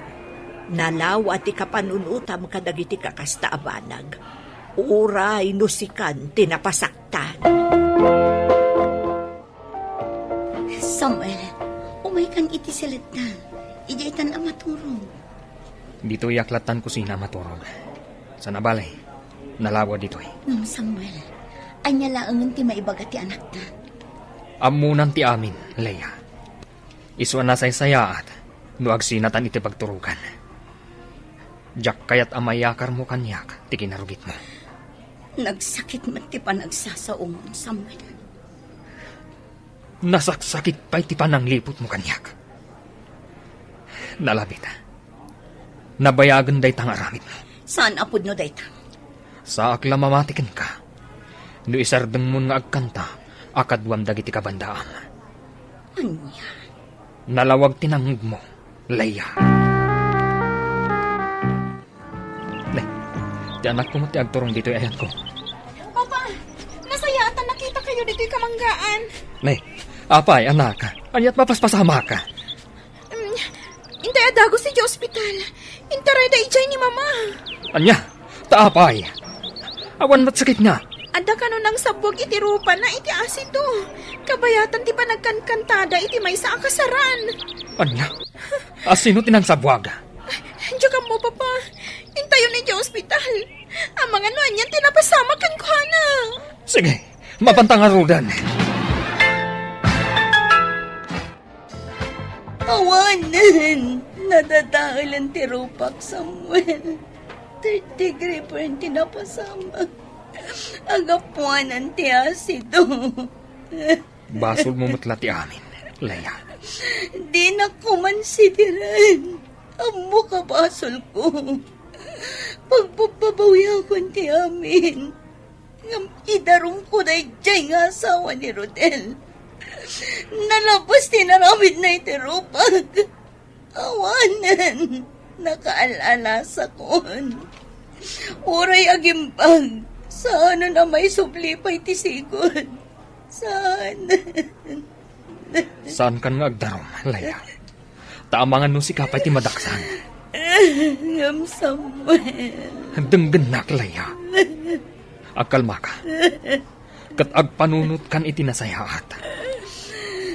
Nalawa ti kapanunotam kadagiti kakasta a banag. Uray no sikan ti napasaktan. Samuel, umaykan iti saledta. Idiaytan a maturog. Ditoyak lattan kusina a maturog. Saan a bale, nalawa ditoy. Ngem Samuel, ania laengen ti maibaga ti anakta? Ammonan ti amin, Leia. Isu a nasaysayaat no agsinatan iti pagturogan. Diak kayat a mayakarmo kaniak ti kinarugitmo. Nagsakit met ti panagsasaom, Samuel. Nasaksakit pay ti panangliputmo kaniak. Nalabit. Nabayagen dayta nga aramidmo. Saan a pudno dayta? Saak la mamati kenka no isardengmon nga agkanta a kaduam dagiti kabandaam. Ania? Nalawag ti nangngegmo, Leia. Ne, ti anakko met ti agturong ditoy ayatko. Papa, nasayaat a nakitakayo ditoy kamanggaan. Ne, Apay, anak, ania't mapaspasamak? Mm, intay a dagus idiay ospital. Intarayda idiay ni Mama. Ania? Ta apay? Awan met sakitna? Adda kano nangsabbuag iti rupana iti asido. Kabayatan ti panagkankantada iti maysa a kasaran. Ania? Asino ti nangsabbuag? Diak ammo, Papa. Intayon idiay ospital. Amangan no anian ti napasamak kenkuana. Sige, mapanta ngaruden. Awanen, nadadaelen ti rupak, Samuel. Third degree burn ti napasamak. Agapuanan ti asido. Basolmo met la ti amin, Leia. Dinak koman sidiren. Ammok a basolko. Pagpapabawyagon ti amin. Ngem idarumko daydiay nga asawa ni Rodel. Nalabas ti inaramidna iti rupak. Awanen, nakaal-alasakon. Uray agimbag, saanen a maisubli pay ti sigud. Saanen. Saankan nga agdarum, Leia. Ta amangan no sika pay ti madaksan. Ngem Samuel. Denggennak, Leia. Agkalmaka. Ket agpanunotkan iti nasayaat.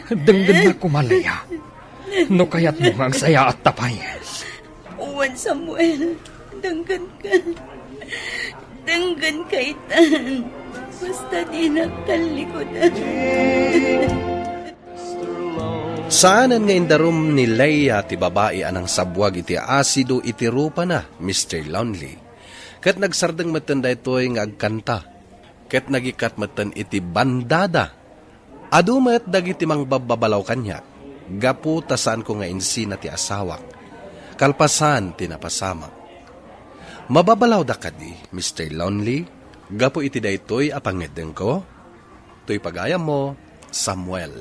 Denggennak koma, Leia. No kayatmo nga agsayaatta pay. Wen, Samuel, denggenka. Denggenka itan. Basta dinak tallikudan. Saanen nga indarum ni Leia ti babai a nangsabbuag iti asido iti rupana, Mister Lonely. Ket nagsardeng metten daytoy nga agkanta. Ket nagikkat metten iti bandada. Adu met dagiti mangbabbabalaw kaniak, gapu ta saanko nga insina ti asawak, kalpasan ti napasamak. Mababalawda kadi, Mister Lonely, gapu iti daytoy a pangngeddengko? Toy pagayammo, Samuel.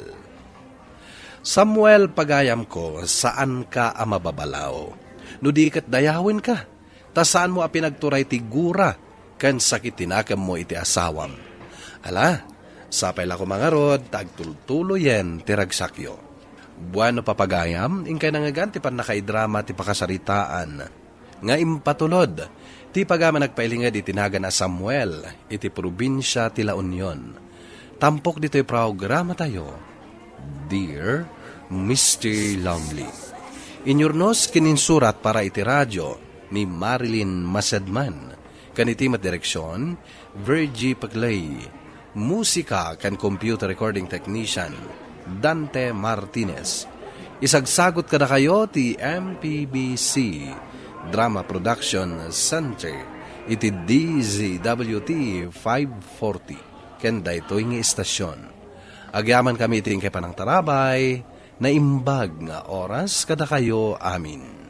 Samuel, pagayamko, saanka a mababalaw. No di ket dayawenka, ta saanmo a pinagturay ti gura ken sakit ti nakemmo iti asawam. Ala, sapay la koma ngarud ta agtultuloyen ti ragsakyo. Bueno, papagayam, inkay nangngegan ti pannakaidrama ti pakasaritaan nga impatulod ti pagayam a nagpailinged iti nagan a Samuel iti probinsia ti La Union. Tampok ditoy programatayo, Dear Mister Lonely. Inyurnos ken insurat para iti radio ni Marilyn Masedman, ken iti met direksion, Virgie Paclay. Musika ken computer recording technician, Dante Martinez. Isagsagut kadakayo ti M P B C Drama Production Center iti D Z W T five forty ken daytoy nga istasion. Agyamankami iti inkay panangtarabay, naimbag nga oras kadakayo amin.